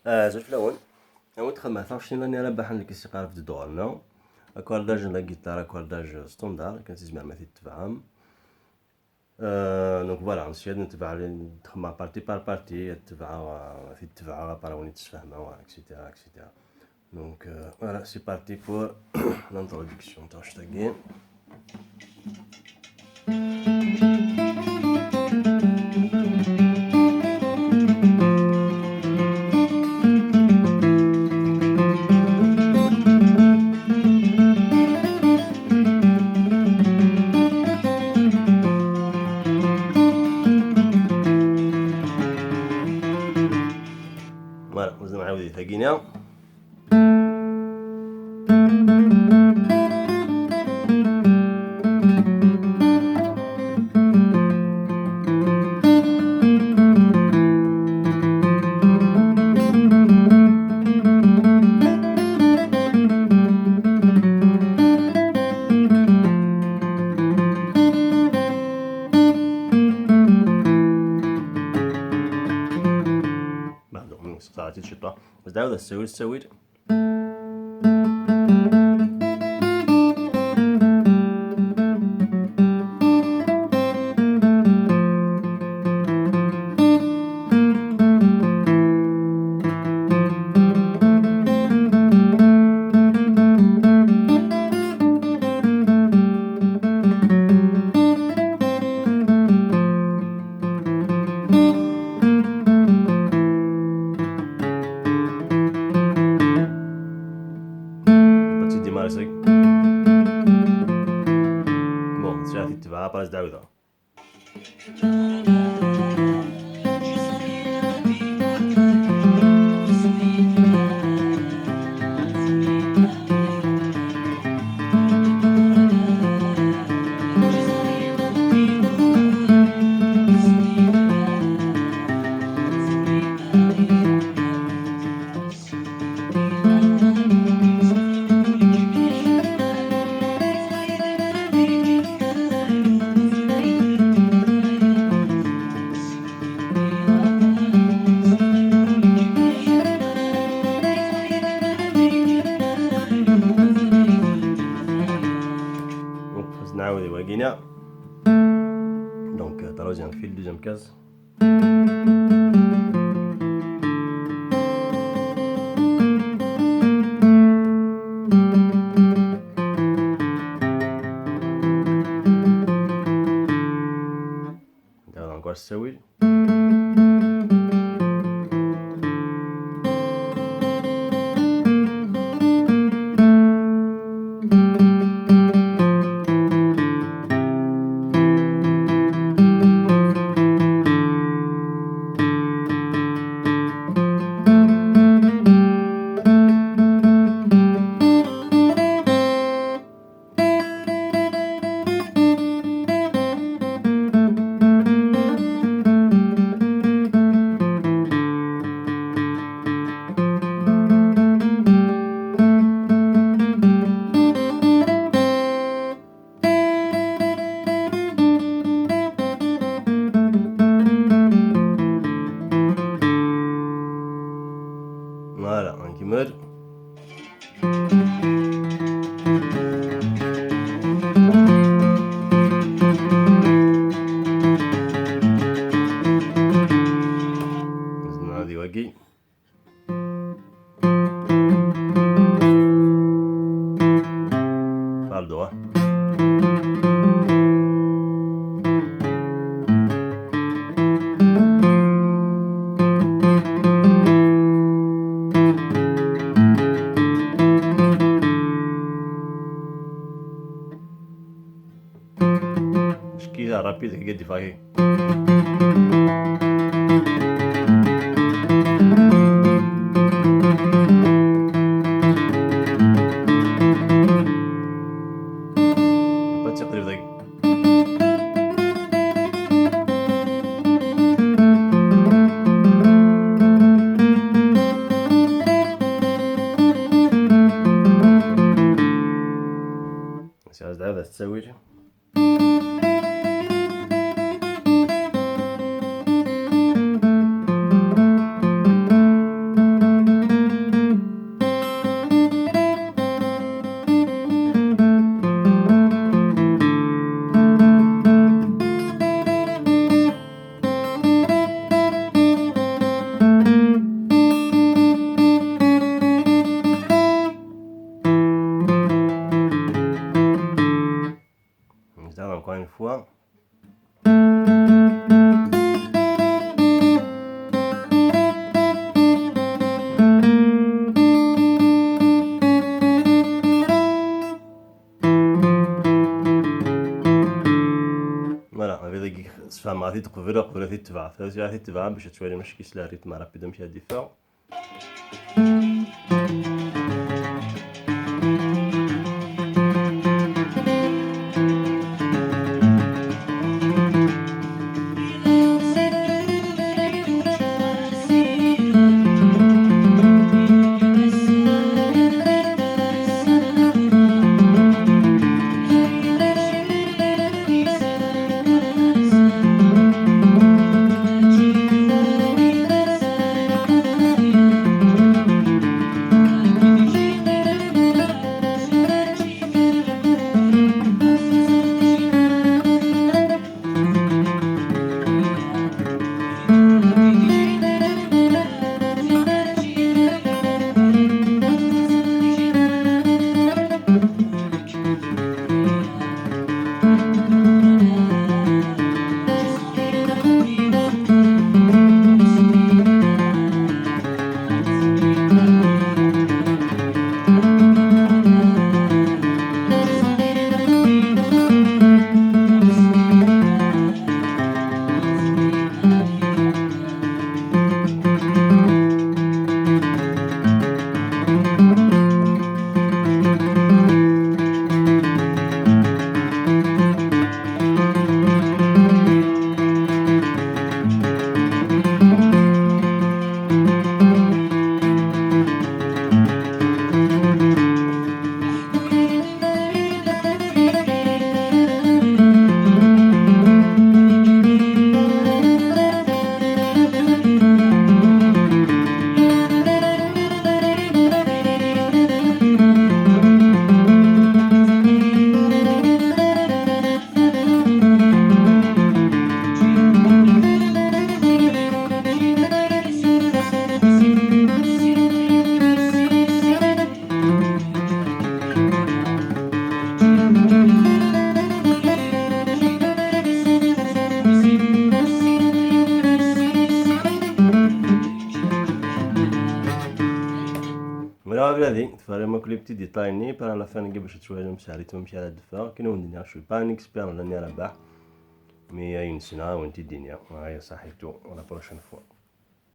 زوج فلاون عاود خدمة ثغشتين راني رابح عندك السيقار في دورنا accordage la guitare، accordage standard كان تسمع ما تتفهم. donc voilà نسياد نتبع نتخمم partie par partie، تتبع في تتبع par وين تتفهم et cetera et cetera. donc voilà، c'est parti pour l'introduction تاع شتاكين. voilà نزيدو نعاودو ثاقينا. ساعات شطة بس دعوة السويد السويد. Petit démarrer sec. Bon, ساعات تتبع باش دعوة. نعاود واقينا. donc troisième fil، deuxième case. نعاود encore السويد. Voilà, نكمل. نزيد نعاودي واقي. Pardon. شكيلة rapide كي فاكي. با تقريب ذاك. سي عاود تسوي. خدمة تقبل قبل تتبع تتبع باش تولي ماشي كيس le rythme rapide مشي ديفا. Vraiment que les petits détails par la fin باش تشوفوا مساعدتهم مشي على الدفاع كي ندير. Je suis pas un expert راني رابح, mais une سنة وانت الدنيا هاي صحيتو, la prochaine fois.